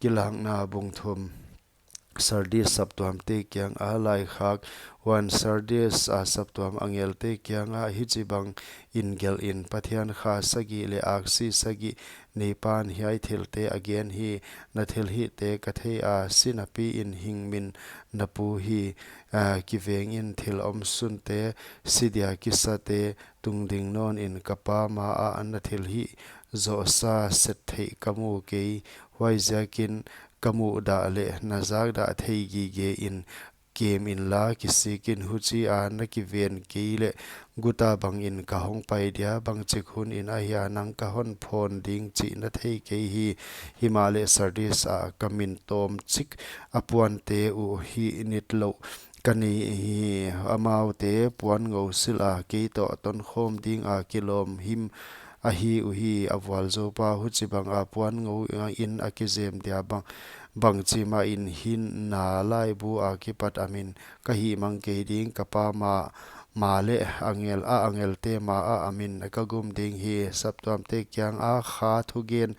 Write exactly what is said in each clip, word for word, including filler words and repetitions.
Kilakna bung thum. Sardis saptuamte kianga laikhak. Huan Sardis a saptuam angelte kianga hichibang in gelh in: Pathian kha sagih leh aksi sagih neipan hiai thilte a gen hi. Na thilhihte ka thei a, si napiin hing min na pu hi. Kivengin thil omsunte, si dia kisate tungding nawnin ka Pa maah na thilhih zohsa set theih ka mu kei. Huaiziakin ka muhdah leh na zakdah thei gigein kem inla kisikin, huchia na kiven kei leh guta bangin ka hongpai dia, bangchik hunin ahia nang ka honphawn ding chih na thei kei hi. Himahleh Sardis ah ka min tawmchik a puante uh hih nitlouh ka nei hi. Amaute puan ngou silha kei toh tonkhawm dinga kilawm him ahi uhi. A vualzoupa, huchibanga puan ngouin a kizem dia bang, bangchi mahin hinna laibu akipat a min ka hihmang kei ding. Ka Pa ma, ma leh angel, a angelte maah a min ka gum ding hi. Saptuamte kianga kha thugen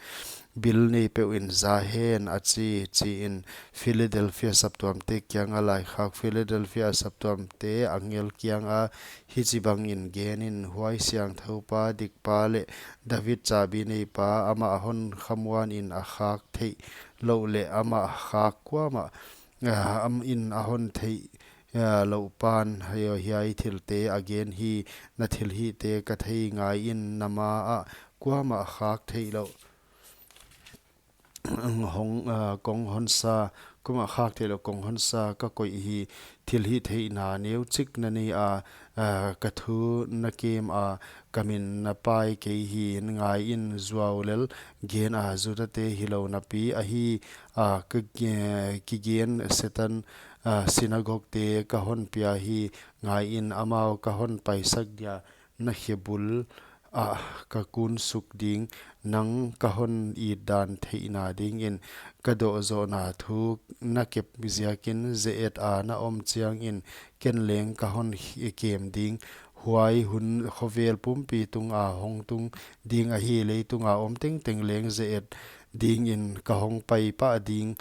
bil neipeuhin za hen, a chi, chiin Philadelphia saptuamte kianga laikhak. Philadelphia saptuamte angel kianga hichibangin genin: Huai Siangthoupa dikpa leh David chabi neipa, amah hon khamuanin a khak theih louh leh amah khak kuamah, ah, am in a hon theih, ah, louh pan hiai, hiai thilte a gen hi. Na thilhihte ka thei, ngaiin na maah kuamah khak theihlouh hong, ah, kong honsa, kuamah khak theihlouh kong honsa ka koih hi. Thilhih theihna neuchik na nei a, ah, ka thu na kem a, ka min na pai kei hi. Ngaiin zuau lel gen a, Judate hilou napi ahi, ah, ka ge-, kigen Setan, ah, sinagogte ka honpia hi. Ngaiin amau ka honpaisak dia, na khebul ah ka kunsuk ding. Nang ka hon itdan theihna dingin ka dohzohna thu na kep ziakin, ze-et a na om chiangin ken leng ka hon khi-, kem ding. Huai hun khovel pumpi tunga hong tung ding ahi, leitunga om tengteng leng ze-et dingin ka hongpai pah ding.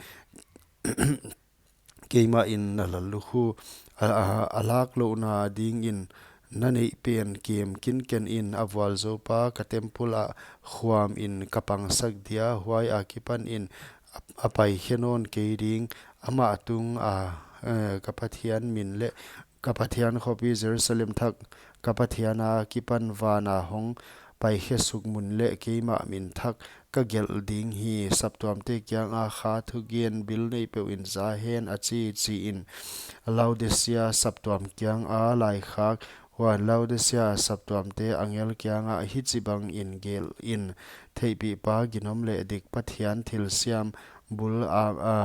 Keimahin na lallukhu a, a, a laklouhna dingin na neih pen kem kinkenin. A vualzoupa ka temple ah khuamin ka pangsak dia, huai akipanin a, a paikhe nawn kei ding. Amah tunga, eh, ka Pathian min leh ka Pathian khopi Jerusalem thak, ka Pathian akipan vana hong paikhe suk mun leh keimah min thak ka gelh ding hi. Saptuamte kianga kha thugen bil neipeuhin za hen, a chi, chiin Laodicea saptuam kianga laikhak. Huan Laodicea saptuamte angel kianga hichibangin gelh in: Theihpihpa ginom leh dik, Pathian thilsiam bul a, a,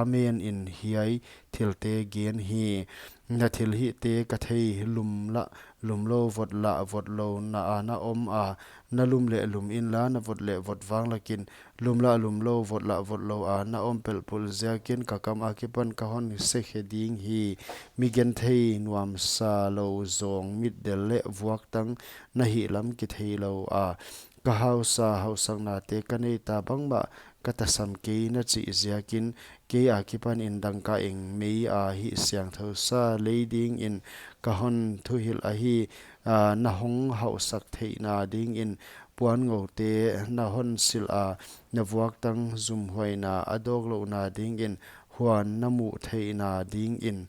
Amen in hiai thilte gen hi. Na thilhihte ka thei, lum lah lum lou, vot lah vot lou na a na om a, na lum leh lum inla, na vot leh vot vang lakin. Lum lah lum lou, vot lah vot lou a na om pelhpulh ziakin ka kam akipan ka hon sekhe ding hi. Mi genthei nuamsa lou zawng, mitdel leh vuaktang na hihlam kitheilou a, ka hausa hausaknate ka neita bangmah ka tasam kei na chih ziakin, kei akipanin dangkaeng mei a hihsiangthousa lei dingin ka hon thuhilh ahi. A, na hong hausak theihna dingin puan ngoute na hon silh a, na vuaktang zumhuaina a dawklouhna dingin, huan na muh theihna dingin,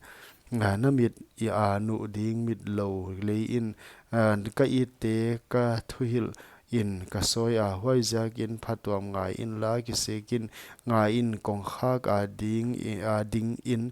a, na mit i a nuh ding mitlou leiin, a, ka itte ka thuhilh in ka sawi a. Huaiziakin phatuam ngai inla, kisekin ngaiin, kongkhak a ding, a dingin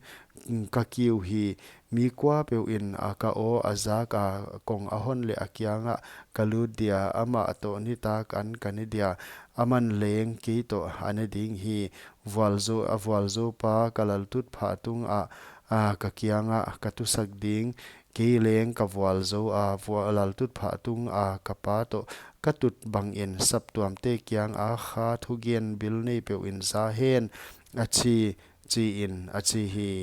ka kiu hi. Mi kuapeuhin a ka aw a zak a, kong a hon leh a kiangah ka lut dia, amah toh nitak an ka ne dia, aman leng kei toh a ne ding hi. Vualzou, a vualzoupa ka laltutphah tungah, a, ka kiangah ka tusak ding, kei leng ka vualzou a, vua-, laltutphah tunga ka Pa toh ka tut bangin saptuamte kianga kha thugen bil neipeuhin za hen, a chi, chiin a chi hi.